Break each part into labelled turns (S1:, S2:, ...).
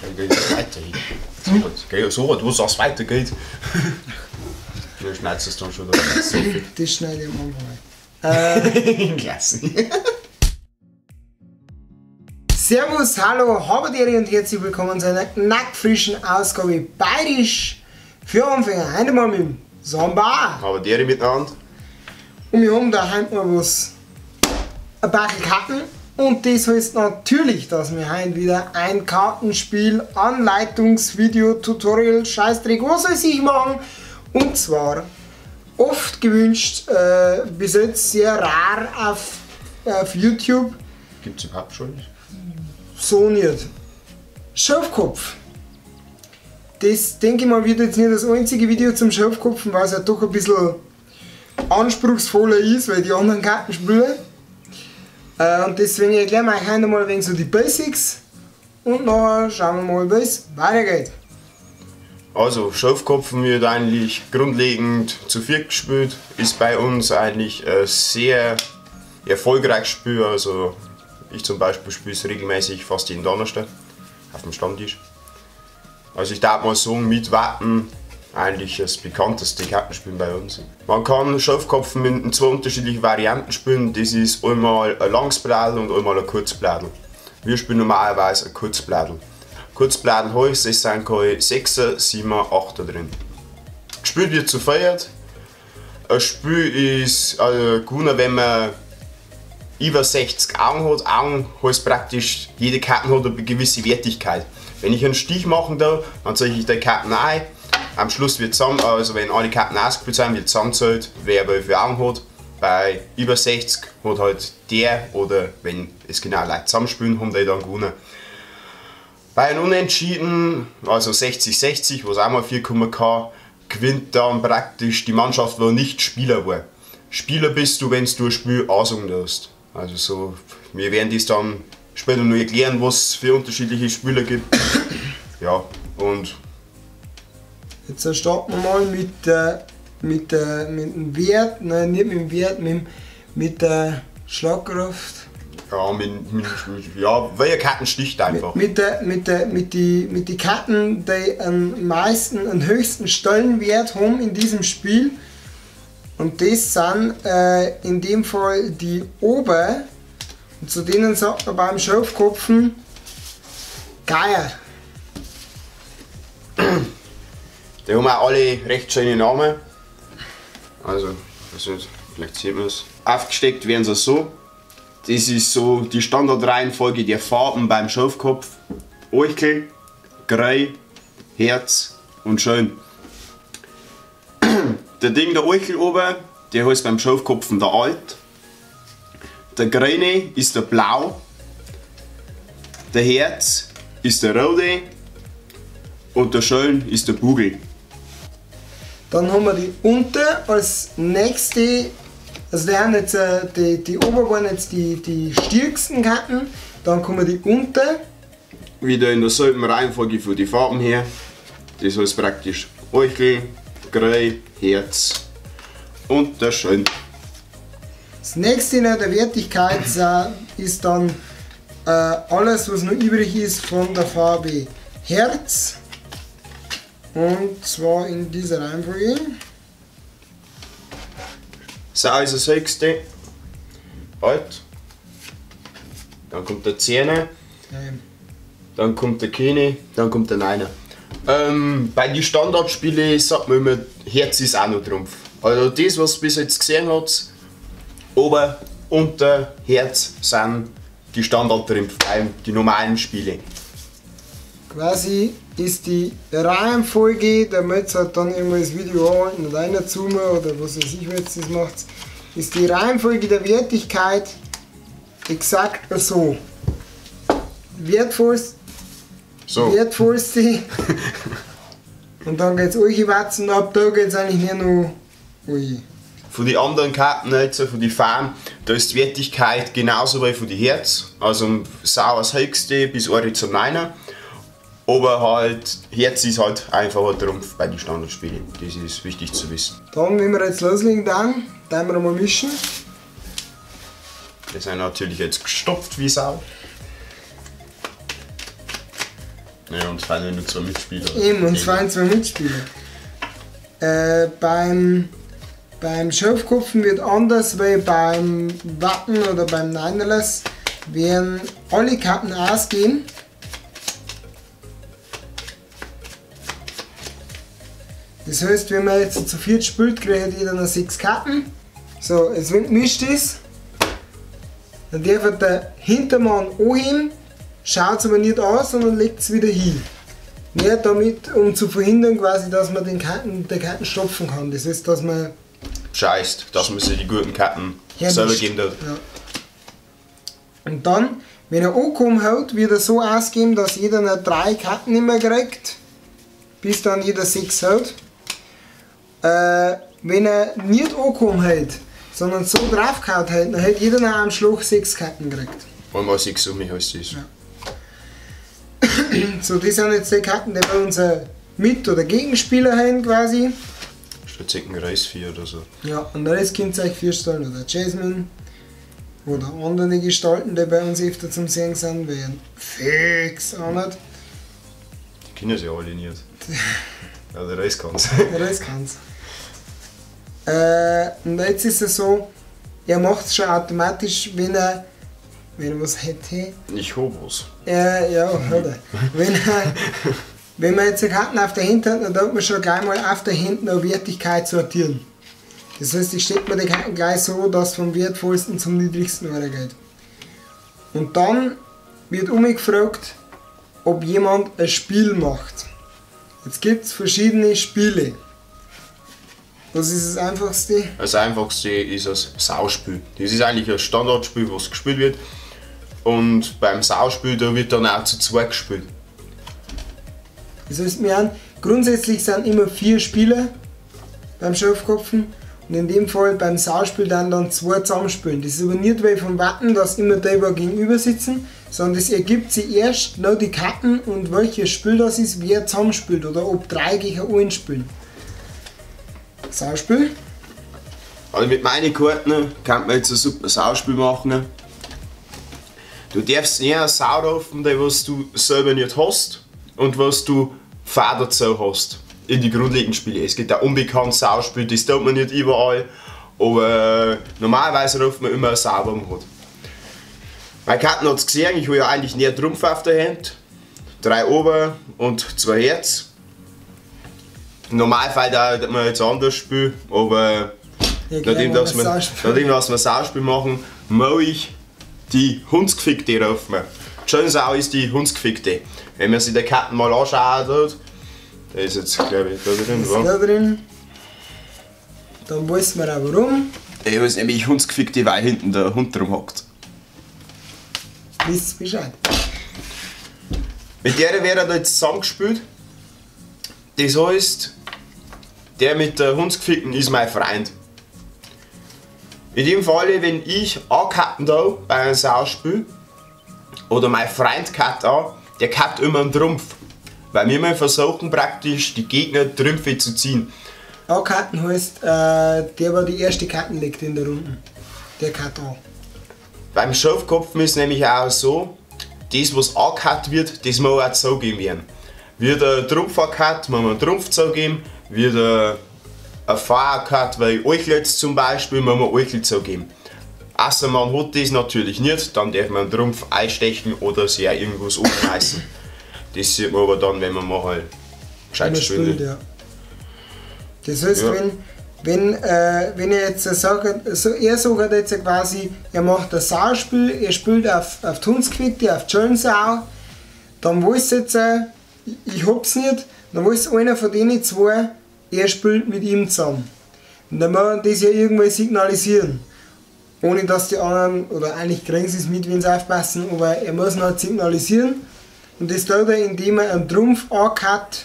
S1: Dann geht es weiter hin. So, wo es weitergeht. Du schneidest es dann schon da. So viel.
S2: Das schneide ich am Anfang.
S1: Klasse.
S2: Servus, hallo, habedere und herzlich willkommen zu einer knackfrischen Ausgabe Bayerisch für Anfänger. Heute mal mit dem Samba.
S1: Habedere miteinander.
S2: Und wir haben da heute mal was. Ein paar Karten. Und das heißt natürlich, dass wir heute wieder ein Kartenspiel, Anleitungsvideo, Tutorial, Scheißdreck, was weiß ich machen. Und zwar oft gewünscht, bis jetzt sehr rar auf YouTube.
S1: Gibt's überhaupt schon?
S2: So nicht. Schafkopf. Das, denke ich mal, wird jetzt nicht das einzige Video zum Schafkopfen, weil es ja doch ein bisschen anspruchsvoller ist, weil die anderen Karten spielen. Und deswegen erklären wir euch heute mal ein wenig so die Basics und nachher schauen wir mal, wie es weitergeht.
S1: Also, Schafkopfen wird eigentlich grundlegend zu viert gespielt, ist bei uns eigentlich ein sehr erfolgreiches Spiel. Also, ich zum Beispiel spiele es regelmäßig fast jeden Donnerstag auf dem Stammtisch. Also ich darf mal sagen, mit Wappen eigentlich das bekannteste Kartenspiel bei uns. Man kann Schafkopfen mit zwei unterschiedlichen Varianten spielen. Das ist einmal ein langes Bladel und einmal ein Kurzbladel. Wir spielen normalerweise ein Kurzbladel. Kurzbladel heißt, es sind keine 6er, 7er, 8er drin. Gespielt wird zu viert. Ein Spiel ist gewonnen, wenn man über 60 Augen hat. Augen heißt praktisch, jede Karte hat eine gewisse Wertigkeit. Wenn ich einen Stich machen darf, dann zeige ich die Karten ein. Am Schluss wird zusammen, also wenn alle Karten ausgespielt sind, wird zusammengezählt, wer wie viele Augen hat. Bei über 60 hat halt der, oder wenn es genau Leute zusammenspielen, haben die dann gewonnen. Bei einem Unentschieden, also 60-60, was auch mal 4,k kann, gewinnt dann praktisch die Mannschaft, die nicht Spieler war. Spieler bist du, wenn du ein Spiel ansagen darfst. Also so, wir werden das dann später noch erklären, was es für unterschiedliche Spieler gibt. Ja, und
S2: jetzt starten wir mal mit dem Wert, nein, nicht mit dem Wert, mit der Schlagkraft.
S1: Ja, ja, welche Karten sticht einfach.
S2: Mit die Karten, die am meisten, am höchsten Stellenwert haben in diesem Spiel. Und das sind in dem Fall die Ober. Und zu denen sagt man beim Schafkopfen Geier.
S1: Die haben auch alle recht schöne Namen. Also, vielleicht sieht man es. Aufgesteckt werden sie so. Das ist so die Standardreihenfolge der Farben beim Schafkopf. Eichel, Grey, Herz und Schön. Der Ding, der Eichel oben, der heißt beim Schafkopfen der Alt. Der Grüne ist der Blau. Der Herz ist der Rote. Und der Schön ist der Bugel.
S2: Dann haben wir die Unter als nächste. Also die haben jetzt, die Ober waren jetzt die stärksten Karten. Dann kommen die Unter.
S1: Wieder in derselben Reihenfolge von den Farben her. Das heißt praktisch Eichel, Grey, Herz und der Schön.
S2: Das nächste in der Wertigkeit ist dann alles, was noch übrig ist von der Farbe Herz. Und zwar in dieser Reihenfolge.
S1: Sau ist das höchste. Alt. Dann kommt der Zehner. Dann kommt der König. Dann kommt der Neiner. Bei den Standardspielen sagt man immer, Herz ist auch noch Trumpf. Also das, was bis jetzt gesehen habt, Ober, Unter, Herz sind die Standardtrümpfe bei den normalen Spielen.
S2: Quasi ist die Reihenfolge, damit halt dann irgendwann das Video anhalten und einer zoomen oder was weiß ich, was das macht, ist die Reihenfolge der Wertigkeit exakt so. Wertvollste. So. Wertvollste. Und dann geht es euch Watzen ab, da geht es eigentlich nur noch ui.
S1: Von den anderen Karten, jetzt, von den Farben, da ist die Wertigkeit genauso wie von den Herz. Also Sau als höchste bis Eure zum Neiner. Aber halt, Herz ist halt einfach ein Trumpf bei den Standardspielen. Das ist wichtig zu wissen.
S2: Dann, wenn wir jetzt loslegen, dann wir mal mischen.
S1: Die sind natürlich jetzt gestopft wie Sau. Ja, und es fallen nur 2 Mitspieler.
S2: Eben, und es fallen 2 Mitspieler. Beim Schafkopfen wird anders, weil beim Watten oder beim Neinerless werden alle Karten ausgehen. Das heißt, wenn man jetzt zu viert spielt, kriegt jeder noch 6 Karten. So, jetzt wenn gemischt ist, dann darf der Hintermann anheben, schaut es aber nicht an, sondern legt es wieder hin. Ja, damit, um zu verhindern, quasi, dass man den Karten, der Karten stopfen kann. Das heißt, dass man
S1: scheißt, dass man sich die guten Karten selber geben darf.
S2: Ja. Und dann, wenn er angekommen hat, wird er so ausgeben, dass jeder noch 3 Karten immer kriegt, bis dann jeder 6 hat. Wenn er nicht angekommen hat, sondern so draufgehauen hat, dann hat jeder noch am Schlag 6 Karten gekriegt.
S1: Einmal 6 um mich heißt das.
S2: Ja. So, das sind jetzt die Karten, die wir unser Mit- oder Gegenspieler haben quasi.
S1: Statt ein Reis 4 oder so.
S2: Ja, und das könnt ihr euch vorstellen, oder Jasmine oder andere Gestalten, die bei uns öfter zum Sehen sind, werden fix auch nicht.
S1: Die kennen sie alle nicht. Ja, der Reis kann's.
S2: Der Reis kann's. Und jetzt ist es so, er macht es schon automatisch, wenn er was hätte.
S1: Ich hab was.
S2: Ja, oder? Wenn man jetzt eine Karten auf der Hand hat, dann darf man schon gleich mal auf der Hand noch Wertigkeit sortieren. Das heißt, ich stecke mir die Karten gleich so, dass vom wertvollsten zum niedrigsten weitergeht. Und dann wird umgefragt, ob jemand ein Spiel macht. Jetzt gibt es verschiedene Spiele. Was ist das Einfachste?
S1: Das Einfachste ist das Sauspiel. Das ist eigentlich ein Standardspiel, was gespielt wird. Und beim Sauspiel, da wird dann auch zu zweit gespielt.
S2: Das heißt, wir haben, grundsätzlich sind immer 4 Spieler beim Schafkopfen und in dem Fall beim Sauspiel dann 2 zusammenspielen. Das ist aber nicht weil vom Watten, dass immer die gegenüber sitzen, sondern das ergibt sich erst noch die Karten und welches Spiel das ist, wer zusammenspielt oder ob 3 gegen 1 spielen. Sauspiel.
S1: Also mit meinen Karten kann man jetzt ein super Sauspiel machen. Du darfst nicht eine Sau rufen, die was du selber nicht hast und was du Vater dazu hast in die grundlegenden Spiele. Es gibt auch unbekannt Sauspiel, das tut man nicht überall, aber normalerweise ruft man immer eine Sau, die man hat. Meine Karten hat es gesehen, ich habe ja eigentlich nicht Trumpf auf der Hand. 3 Ober und 2 Herz. Im Normalfall da man jetzt anders spielen, aber
S2: ja,
S1: nachdem dass wir Sauspiel machen, muss ich die Hundsgefickte rufen. Die schöne Sau ist die Hundsgefickte. Wenn man sich die Karten mal anschaut, der ist jetzt, glaube ich, da drin.
S2: Ist da drin. Dann weiß man auch warum.
S1: Der ist nämlich Hundsgefickte, weil hinten der Hund drum hockt.
S2: Wisst Bescheid.
S1: Mit der wäre er jetzt zusammengespielt. Das heißt, der mit der Hundsgefickten ist mein Freund. In dem Falle, wenn ich ankatten da bei einem Sauspiel oder mein Freund cut an, der cut immer einen Trumpf. Weil wir mal versuchen praktisch die Gegner Trümpfe zu ziehen.
S2: Ankatten heißt, der, der die erste Karten legt in der Runde. Der cut an.
S1: Beim Schafkopfen ist nämlich auch so, das was angekat wird, das muss auch zugegeben werden. Wird ein Trumpf angekat, muss man einen Trumpf zugeben. Wird ein Feuer angekat, weil Eichel jetzt zum Beispiel, muss man Eichel zugeben. Außer man hat das natürlich nicht, dann darf man einen Trumpf einstechen oder sich auch irgendwas umreißen. Das sieht man aber dann, wenn man mal halt gescheit spielt.
S2: Ja. Das heißt, ja. Wenn er jetzt sagt, so, er sagt jetzt quasi, er macht ein Sauspiel, er spielt auf die Hundsgefickte, auf die Schönsau, dann weiß jetzt, ich hab's nicht, dann weiß einer von denen zwei, er spielt mit ihm zusammen. Und dann muss man das ja irgendwann signalisieren. Ohne dass die anderen, oder eigentlich kriegen sie es mit, wenn sie aufpassen, aber er muss ihn halt signalisieren. Und das tut er, indem er einen Trumpf anhat,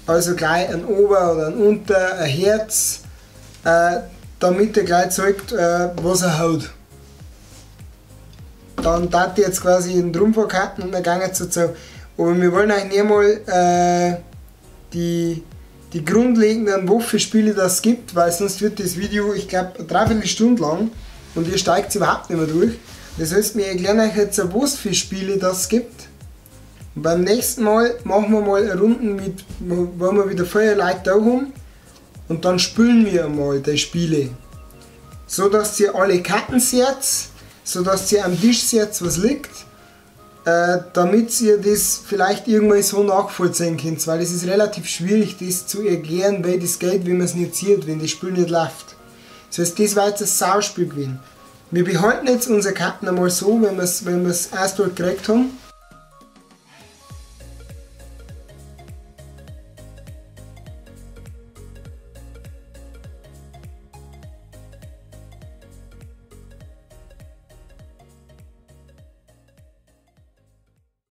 S2: also gleich ein Ober- oder ein Unter, ein Herz, damit er gleich zeigt, was er hat. Dann tat er jetzt quasi einen Trumpf anhatten und dann ging er zu. Aber wir wollen eigentlich nicht mal die grundlegenden Waffenspiele, die es gibt, weil sonst wird das Video, ich glaube, eine Dreiviertelstunde lang und ihr steigt überhaupt nicht mehr durch. Das heißt, wir erklären euch jetzt, was für Spiele das gibt, Und beim nächsten Mal machen wir mal eine Runde mit, wo wir wieder viele Leute da haben. Und dann spielen wir einmal die Spiele. So dass ihr alle Karten seht, so dass ihr am Tisch seht, was liegt, damit ihr das vielleicht irgendwann so nachvollziehen könnt, weil es ist relativ schwierig, das zu erklären, wie das geht, wenn man es nicht sieht, wenn das Spiel nicht läuft. Das heißt, das war jetzt ein Sauspiel gewesen. Wir behalten jetzt unsere Karten einmal so, wenn wir es erst dort gekriegt haben.